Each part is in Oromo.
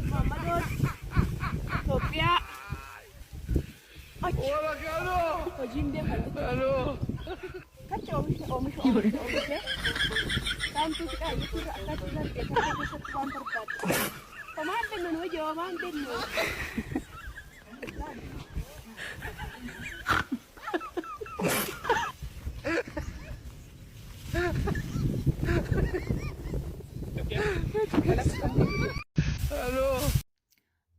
Muhammadoon Itoophiyaa achi hojiin deeman kacha oomisha oomisha oomisha oomisha saamtuu fidhaa jechuudha akkatti darbee kan keessatti waan barbaadu. Homaan bennu nu ija homaan bennu.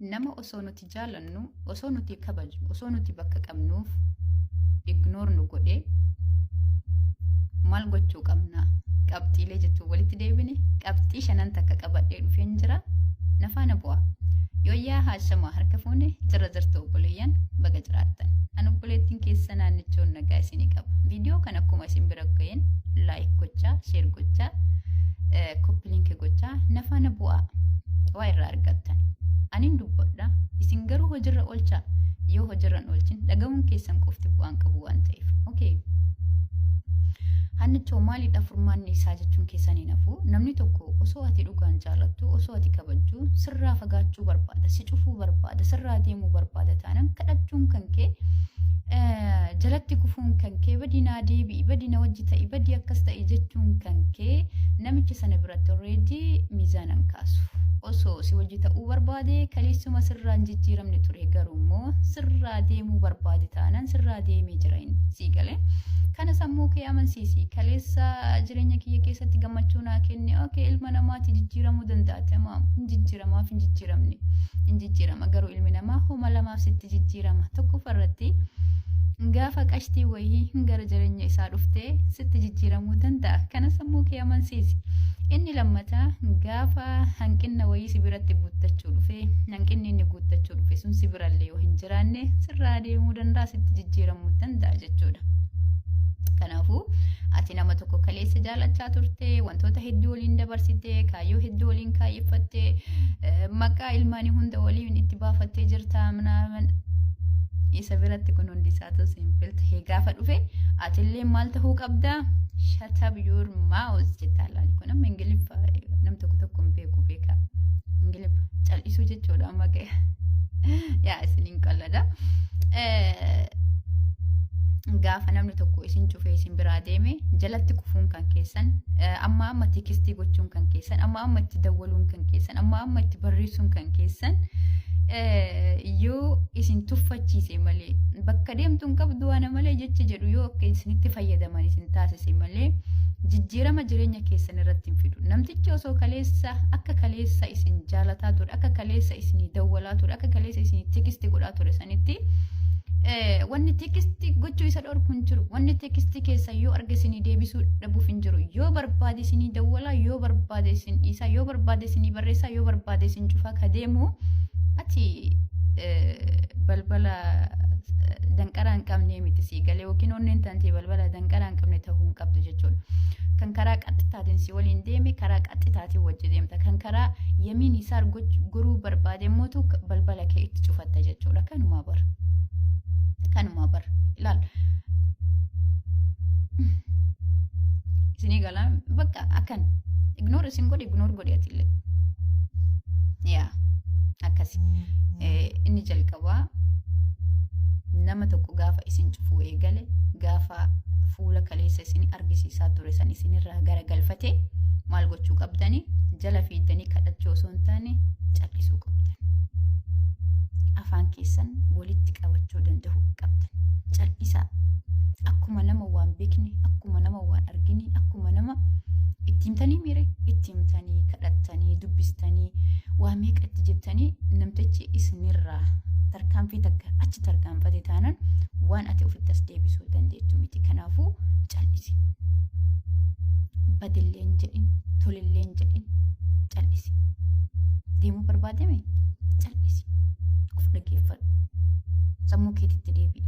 Nama osoo nuti jaalannu, osoo nuti kabajnu, osoo nuti bakka qabnuuf ignore nu godhe maal gochuu qabna? Qabxiilee jechuun walitti deebine qabxii shanan takka qabadhee dhufeen jira. Na faana bu'aa. Yooyyaa haashama harka fuune jira jirtu obboleeyyan baga jiraattan. An obboleettiin keessa naannichoon nagaa isinii qaba. Viidiyoo kan akkuma isin bira ga'een like gochaa, share gochaa, copy link gochaa na faana bu'aa. Waa irraa argattan. Anin dubbadha. Isin garuu hojirra oolchaa. Yoo hojirra hin oolchin dhagahuun keessan qofti bu'aan qabu waan ta'eef. Okay. Hannichoo maalidha furmaanni isaa jechuun keessan hin hafu. Namni tokko osoo ati dhugaan jaalattu, osoo ati kabajju, sirraa fagaachuu barbaada, si cufuu barbaada, sirraa deemuu barbaada taanaan kadhachuun kan kee jalatti kufuun kan kee badii naa deebi'i, badii na wajji ta'i, badii akkas ta'i jechuun kan kee namicha sana biratti already miizaana hin kaasu. Osoo si wajji ta'uu barbaade kaleessuma sirraa hin jijjiiramne ture garuu immoo sirraa deemuu barbaade taanaan sirraa deemee jira inni sii galee. Kana sammuu kee amansiisi. Kaleessa jireenya kiyya keessatti gammachuu naa kenne. Okay, ilma namaati jijjiiramuu danda'a. Tamaam hin jijjiiramaaf hin jijjiiramne. Hin jijjiirama garuu ilmi namaa homa lamaaf sitti jijjiirama. Tokkoffaa irratti gaafa qashtii wayii gara jireenya isaa dhuftee sitti jijjiiramuu danda'a. Kana sammuu kee amansiisi. Inni lammataa gaafa hanqinna wayii si biratti guuttachuu dhufe hanqinni inni guuttachuu dhufe sun si birallee yoo hin jiraanne sirraa deemuu danda'a sitti jijjiiramuu danda'a jechuudha. Kanaafuu ati nama tokko kaleessa jaalachaa turte, wantoota hedduu waliin dabarsite, kaayyoo hedduu waliin kaayyeffatte, maqaa ilmaanii hunda waliin itti baafattee jirta minaamin. Isa biratti kun hundi isaatu simple tahee gaafa dhufe atillee maal tahuu qabda? Shut up your mouth jettaa laali. Kun amma Ingiliffa nam tokko tokko hin beeku beeka. Ingiliffa cal'isuu jechuudha amma ga'e. Yaa isiniin qallada. Gaafa namni tokko isin cufee isin biraa deeme jalatti kufuun kan keessan, amma amma text gochuun kan keessan, amma amma itti dawwaluun kan keessan, amma amma itti barreessuun kan keessan yoo isin tuffachiise malee bakka deemtu hin qabdu ana malee jecha jedhu yoo akka isinitti fayyadaman isin taasise malee jijjiirama jireenya keessan irratti hin fidu. Namtichi osoo kaleessa akka kaleessa isin jaalataa ture, akka kaleessa isinii dawwalaa ture, akka kaleessa isinii text godhaa ture sanitti wanni text gochuu isa dhorku hin jiru. Wanni text keessa yoo arge isinii deebisuu dhabuuf hin jiru. Yoo barbaade isinii dawwalaa, yoo barbaade isin dhiisaa, yoo barbaade isinii barreessaa, yoo barbaade isin cufaa ka deemu ati balbala danqaraa hin qabne miti sii galee yookiin onneen tantee balbala danqaraa hin qabne ta'uu hin qabdu jechuudha. Kan karaa qaxxitaatiin si waliin deeme karaa qaxxitaatiin wajji deemta. Kan karaa yamiin isaa goruu barbaade immoo balbala kee itti cufatta jechuudha. Kanumaa bara. Kanumaa bara. Ilaal. Isinii galaa bakka akkan ignore isin godhe ignore godhe atillee. Yaa akkasi. Inni jalqabaa nama tokko gaafa isin cufuu eegale, gaafa fuula kaleessa isin argisiisaa ture san isinirraa gara galfate maal gochuu qabdani? Jala fiiddanii kadhachuu osoo hin taane callisuu qabdan. Afaan keessan walitti qabachuu danda'uu qabdan. Callisaa. Akkuma nama waan beekne, akkuma nama waan argine, akkuma nama itti himtanii miire itti himtanii kadhattanii dubbistanii waa meeqa itti jettanii namtichi isinirraa tarkaanfii takka achi tarkaanfate taanaan waan ati ofitti as deebisuu dandeettu miti. Kanaafuu cal'isi. Badilleen jedhin, tolilleen jedhin, cal'isi. Deemuu barbaadame cal'isi. Of dhaggeeffadhu. Sammuu keetitti deebi'i.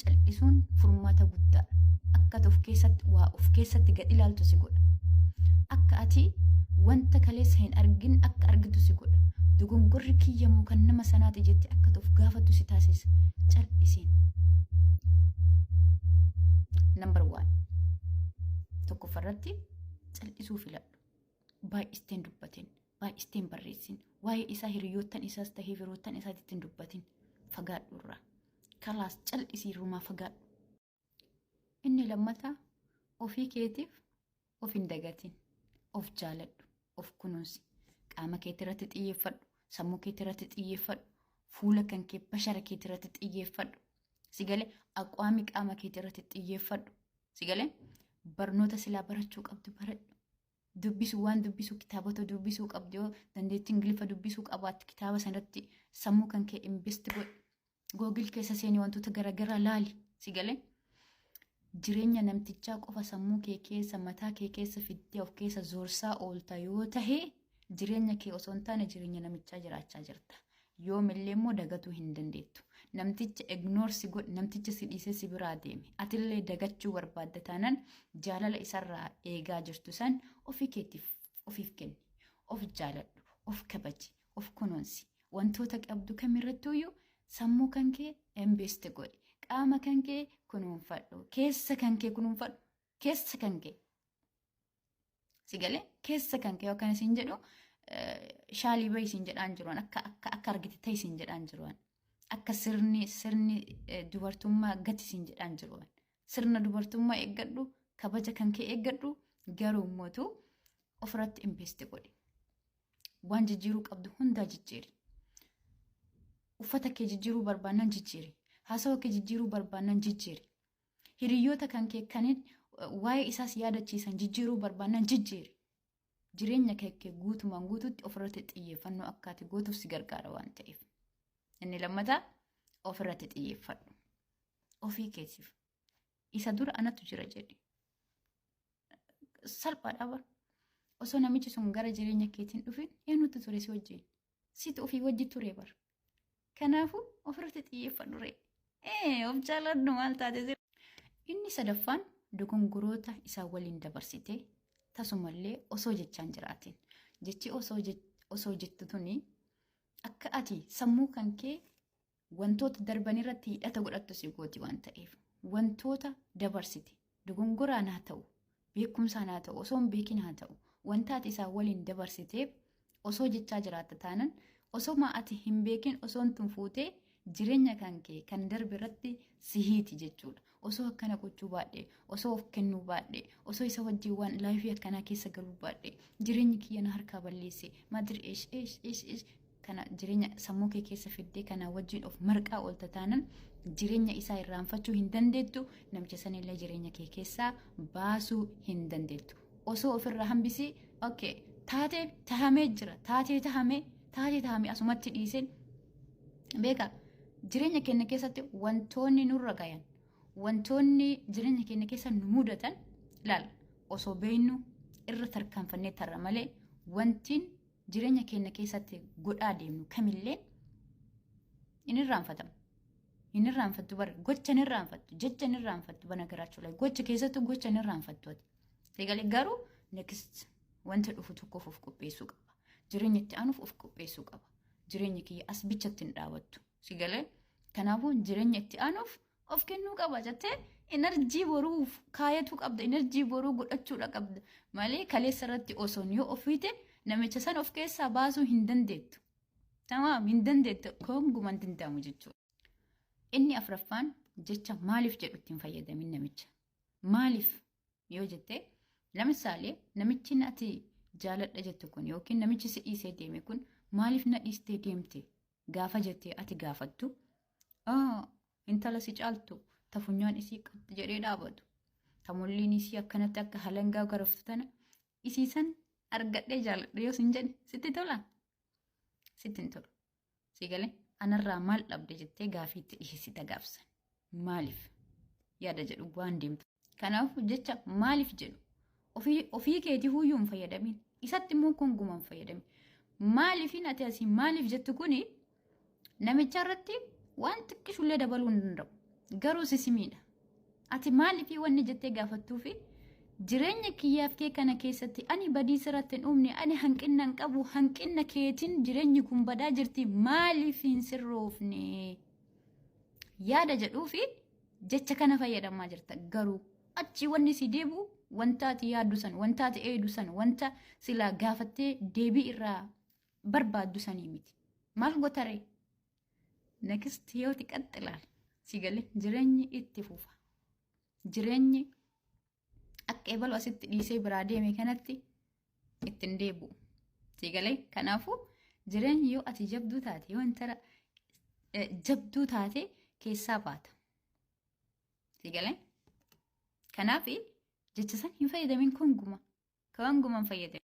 Cal'isuun furmaata guddaadha. Akka ati of keessatti waa of keessatti gad ilaaltu si godha. Akka ati wanta kaleessa hin argin akka argitu si godha. Dogongorri kiyya moo kan nama sanaati jettee akka ati of gaafattu si taasisa. Cal'isiin. Number one. Tokkoffarratti cal'isuu filadhu. Baay'istee hin dubbatin. Baay'istee hin barreessin. Waa'ee isaa hiriyoottan isaas tahee firoottan isaatitti hin dubbatin. Fagaadhu irraa. Kalaas, cal'isii irrumaa fagaadhu. Inni lammataa, ofii keetiif of hin dagatin. Of jaaladhu. Of kunuunsi. Qaama keetii irratti xiyyeeffadhu. Sammuu keetii irratti xiyyeeffadhu. Fuula kan kee, bashara keetii irratti xiyyeeffadhu. Sigalee, aqwaami qaama keetii irratti xiyyeeffadhu. Sigalee, barnoota silaa barachuu qabdu baradhu. Dubbisu, waan dubbisuu, kitaabota dubbisuu qabdu, yoo dandeettii Ingiliffa dubbisuu qabaattu, kitaaba sanatti sammuu kan kee invest godhi. Google keessa seenii wantoota garaagaraa laali. Sigalee, jireenya namtichaa qofa sammuu kee keessa, mataa kee keessa fiddee of keessa zoorsaa oolta yoo tahe, jireenya kee osoo hin taane jireenya namichaa jiraachaa jirta. Yoomillee immoo dagatuu hin dandeettu. Namticha ignore si godhe, namticha si dhiisee si biraa deeme. Atillee dagachuu barbaadda taanaan, jaalala isarraa eegaa jirtu san ofii keetiif ofiif kenni. Of jaaladhu, of kabaji, of kunuunsi. Wantoota qabdu kamirrattuyyuu sammuu kan kee invest godhi. Qaama kan kee kunuunfadhu. Keessa kan kee kunuunfadhu. Keessa kan kee. Si galee, keessa kan kee yookaan isin jedhu shaalii bahi isin jedhaan jiruan, akka argite ta'e isin jedhaan jiruan, akka sirni dubartummaa gati isin jedhaan jiruan, sirna dubartummaa eeggadhu, kabaja kan kee eeggadhu, garuu immoo ofirratti invest godhi. Waan jijjiiruu qabdu hundaa jijjiiri. Uffata kee jijjiiruu barbaannan jijjiiri. Haasawa kee jijjiiruu barbaannan jijjiiri. Hiriyoota kan kee kanneen waa'ee isaas yaadachiisan jijjiiruu barbaannan jijjiiri. Jireenya kee guutumaan guutuutti ofirratti xiyyeeffannoo akka ati gootuuf si gargaara waan ta'eef. Inni lammataa, ofirratti xiyyeeffadhu. Ofii keetiif. Isa dura anatu jira jedhi. Salphaadha bara. Osoo namichi sun gara jireenya keetiin dhufin eenyutu ture si wajjin? Situ ofii wajji ture bara. Kanaafuu ofirratti xiyyeeffadhu ree. Ee, of jaaladhu, maal taate? Inni sadaffaan, dogongoroota isaa waliin dabarsite tasumallee osoo jechaan jiraatin. Jechi osoo jettu tuni akka ati sammuu kan kee wantoota darban irratti hidhata godhattu si gooti waan ta'eef, wantoota dabarsite, dogongoraan haa ta'u, beekumsaan haa ta'u, osoo hin beekin haa ta'u, wanta ati isaa waliin dabarsiteef osoo jechaa jiraatta taanan, osoo ati hin beekin osoon tun fuutee jireenya kan kee kan darbe irratti si hiiti jechuudha. Osoo akkana gochuu baadhe, osoo of kennuu baadhe, osoo isa wajjin waan life akkanaa keessa galuu baadhe, jireenyi kiyya na harkaa balleesse, madir eesh eesh eesh eesh, kana jireenya sammuu kee keessa fiddee kana wajjin of marqaa oolta taanan, jireenya isaa irraanfachuu hin dandeettu, namicha sanillee jireenya kee keessaa baasuu hin dandeettu. Osoo ofirraa hambisii, okay, taatee tahamee jira, taatee tahamee, taatee tahamee asumatti dhiiseen beeka. Jireenya keenya keessatti wantoonni nurra gayan, wantoonni jireenya keenya keessa nu mudatan, laal, osoo beeknu irra tarkaanfannee tarra malee, wantiin jireenya keenya keessatti godhaa deemnu kamillee hin irraanfatamu. Hin irraanfattu bara, gocha hin irraanfattu, jecha hin irraanfattu bana garaachuu laa, gocha keessattuu gocha hin irraanfattu ati. Egalee garuu next wanta dhufu tokkoof of qopheessuu qaba. Jireenya itti aanuuf of qopheessuu qaba. Jireenya kiyya as bichatti hin dhaabattu. Si galee, kanaafuu jireenya itti aanuuf of kennuu qaba jettee energy boruuf kaayatuu qabda. Energy boruu godhachuudha qabda. Malee kaleessa irratti osoo yoo ofiite namicha san of keessaa baasuu hin dandeettu. Tamaam, hin dandeettu, kongumaan danda'amu jechuudha. Inni afuraffaan, jecha maaliif jedhu ittiin fayyadamin namicha. Maaliif yoo jette, lamisaalee namichi ati jaaladha jettu kun yookiin namichi si dhiisee deeme kun maaliif na dhiistee deemte gaafa jettee ati gaafattu, intala si caaltu ta funyaan isii qaxxi jedhee dhaabatu, ta mulliin isii akkanatti akka halangaa garaftu tana isiisan argadhee jaaladha yoo sin jedhe, sitti tola? Sitti hin tolu. Si galee, anarraa maal dhabde jettee gaafii itti dhiheessita gaafsan. Maaliif yaada jedhu waan deemtu. Kanaaf jecha maaliif jedhu ofii keetii huyyuu hin fayyadamin. Isatti immoo konguma hin fayyadamin. Maaliifin ati asii maaliif jettu kuni namicha irratti waan xiqqishullee dabaluu hin danda'u. Garuu sisimiidha. Ati maaliifii wanni jettee gaafattuufi jireenya kiyyaaf kee kana keessatti ani badii sirratti hin uumne, ani hanqina hin qabu, hanqina keetiin jireenyi kun badaa jirti, maaliif hin sirroofne yaada jedhuufi jecha kana fayyadamaa jirta. Garuu achi wanni si deebi'u Wanta ati yaaddu san, wanta ati eeydu san, wanta silaa gaafattee deebii irraa barbaaddu sanii miti. Maal gotaree? Next yooti qaxxilaal. Si galee jireenyi itti fufa. Jireenyi akka ebalu asitti dhiisee biraa deeme kanatti ittiin deebi'u. Si galee kanaafuu jireenyi yoo ati jabduu taate, yoo intala jabduu taate keessaa baata. Si galee kanaaf jecha san hin fayyadamin, konguma konguma hin fayyadamin.